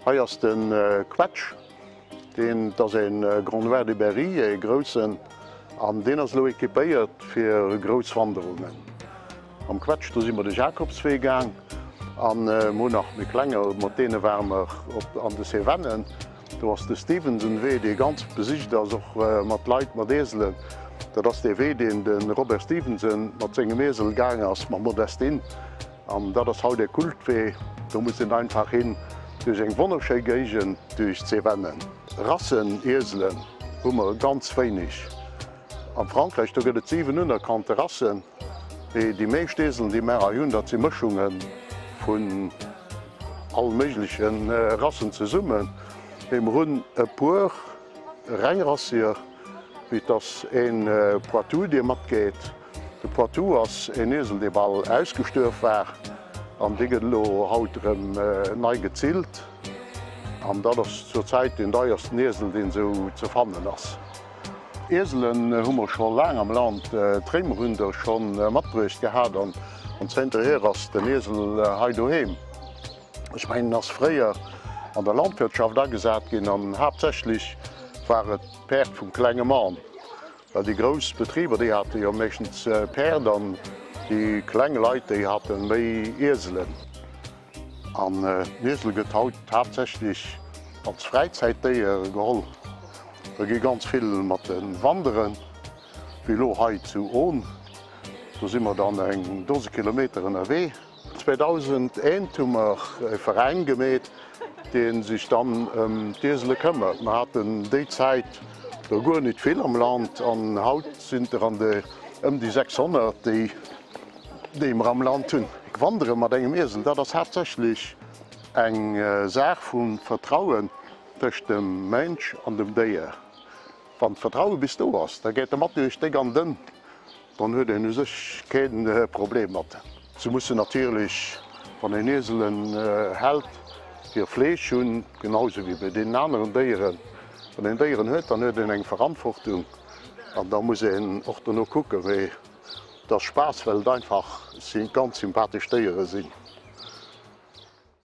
Hei ass de Quetsch, deen, dat ass e Grand Noir de Berry, e groussen, an deen ass elo equipéiert fir grouss Wanderungen. Mam Quetsch, do si mer de Jakobswee gaang an mer hunn nach méi klenger, mat deene ware mer op an de Cevennen. Do ass de Stevenson-Wee, dee ganz besicht ass, och mat Leit mat Ieselen. Dat ass dee Wee, deen de Robert Stevenson mat sengem Iesel gaang ass, mam Modestine. An dat ass haut e Kultwee, do muss een einfach hin, duerch eng wonnerschéi Géigend, duerch d'Cevennen. Rassenieselen hu mer ganz wéineg. Am Frankräich, do gëtt et 7 unerkannte Rassen, mee déi meescht Ieselen, déi mer hei hunn, dat si Mëschunge vun all méigleche Rassen zesummen. Mee mer hunn e puer Rengrassier, wéi et ass ee Poitou, dee matgeet. De Poitou ass een Iesel dee bal ausgestuerf war an dee gëtt elo haut erëm nei gezillt an dat ass zur Zäit deen deiersten Iesel deen esou ze fannen ass. Ieselen hu mer scho laang am Land, d'Réimer hunn der scho matbruecht gehat an zënterhier ass den Iesel hei doheem. Ech mengen en ass fréier an der Landwirtschaft agesat ginn an haaptsächlech war et d'Päerd vum klenge Mann. Well déi grouss Betriber, déi hate jo meeschtens Päerd an déi kleng Leit, déi hate méi Ieselen. An den Iesel gëtt haut haaptsächlech als Fräizäitdéier geholl. Da gi ganz vill mat e wanderen, wéi elo hei zu Ohn. Do si mer dann eng Dose Kilometer ënnerwee. 2001 hu mer e Veräin gemeet, dee sech dann ëm d'Iesele këmmert. Mer haten déi Zäit der guer nit vill am Land an haut sinn der an de ëm déi 600, déi déi mer am Land hunn. Wandere mat engem Iesel, dat ass haaptsächlech eng Saach vu Vertrauen tëscht dem Mënsch an dem Déier. Wann d'Vertraue bis do ass, da geet e mat duerch déck an dënn. Dann huet een u sech kee Problem mat. Se mussen natierlech, wann een Ieselen hält, hir Fleeg hunn, genau esou wéi bei deenen aneren Déieren. Wann een Déieren huet, dann huet een eng Verantwortung an da muss een och dono kucken. Mee et ass Spaass, well et einfach ganz sympathesch Déiere sinn.